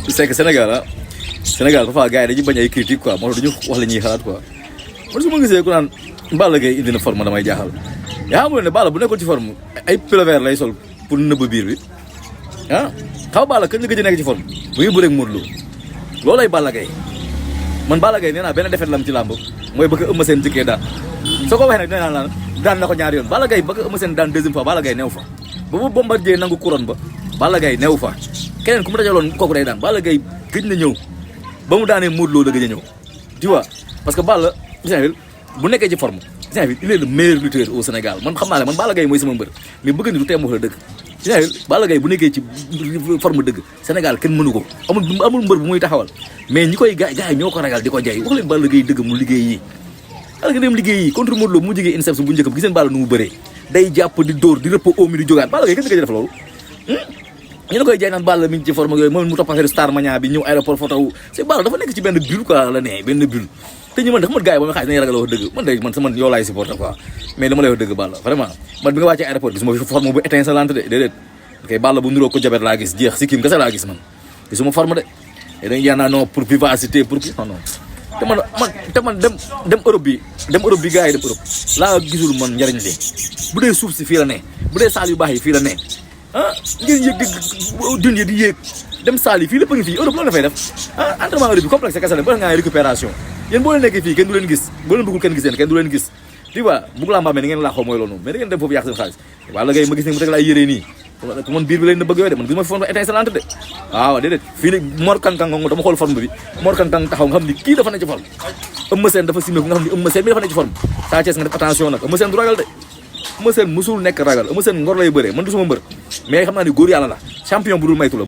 c'est que Sénégal parfois gars yi dañuy bañ ay critique quoi moo tax duñu wax la ñuy xalaat quoi man su ma gisee ku naan Balla Gaye indi na forme damay jaaxal yaa xam ne Balla bu nekkoon ci forme ay pullover lay sol pour nëbb biir bi ah xaw Balla kañ la gëj a nekk ci forme bu ngi bëreeg Modou Lo loolay Balla Gaye man Balla Gaye nee naa benn defet lam ci làmb mooy bëgg Eumeu Sène jëkkee daan soo ko waxee nag nee naa naan daan na ko ñaari yoon Balla Gaye bëgg Eumeu Sène daan deuxième fois Balla Gaye neew fa ba bu Bombardier nangu couronne ba Balla Gaye neew fa keneen ku mu dajaloon kooku day daan Balla Gaye gëj na ñëw ba mu daanee Modou Lo la gëj a ñëw tu vois parce que Balla bu nekkee ci forme il est le meilleur lutteur au Sénégal man xam naa ne man Balla Gaye mooy sama mbër mais bëgg ni du teem wax la dëgg Balla Gaye bu nekkee ci forme dëgg Sénégal kenn mënu ko amul mbër bu muy taxawal mais ñi koy gars yi ñoo ko ragal di ko jay wax leen Balla Gaye dëgg mu liggéey yi Balla Gaye dem liggéey yi contre Modou Lo mu jógee INSEP bu njëkk bi gis ngeen Balla nu mu bëree day jàpp di dóor di rëpp omi di jógaat Balla Gaye kenn nga def loolu ñu ne koy jaay naan Balla mi ngi ci forme yooyu moom mu topp affaire star mania bi ñëw aéroport photo c'est Balla dafa nekk ci benn bulle quoi la ne benn bulle te ñu man dafa mat gars yi ba ma xaaj nañu ragal wax dëgg man de man sama yow laay supporter quoi mais dama lay wax dëgg Balla vraiment man bi nga wàccee aéroport gis ma fi forme bu étincelante de déedéet kay Balla bu nuroo ko jabet laa gis jeex si kim kese laa gis man gisuma forme de te dañu yaanaa non pour vivacité pour kii non te man dem Europe bi gars yi dem Europe laa gisul man njariñ li bu dee suuf si fii la ne bu dee saal yu baax yi fii la ne ah ngeen yéeg di dun yi di yéeg dem saal yi fii lépp a ngi fii Europe loolu dafay def ah entraînement Europe bi complexe kese la ba nga récupération yéen boo leen nekkee fii kenn du leen gis boo leen bëggul kenn gis leen kenn du leen gis tu vois bugg laa mbaamee ni ngeen laaxoo mooy loolu mais da ngeen dem foofu yàq seen xaalis Balla Gaye ma gis ne mu teg la ay yére nii ku man biir bi leen na bëgg yooyu de man gis ma fi forme étincelante de waaw déedéet fii ni Mor Kankang nga dama xool forme bi Mor Kankang taxaw nga xam ni kii dafa ne ci forme Eumeu Sène dafa simé nga xam ni Eumeu Sène bi dafa ne ci forme Sa Thiès nga def attention nag Eumeu Sène du ragal de Eumeu Sène musul nekk ragal Eumeu Sène ngor lay bëree man du suma mbër mais xam naa ni góor yàlla la champion bu dul maytu la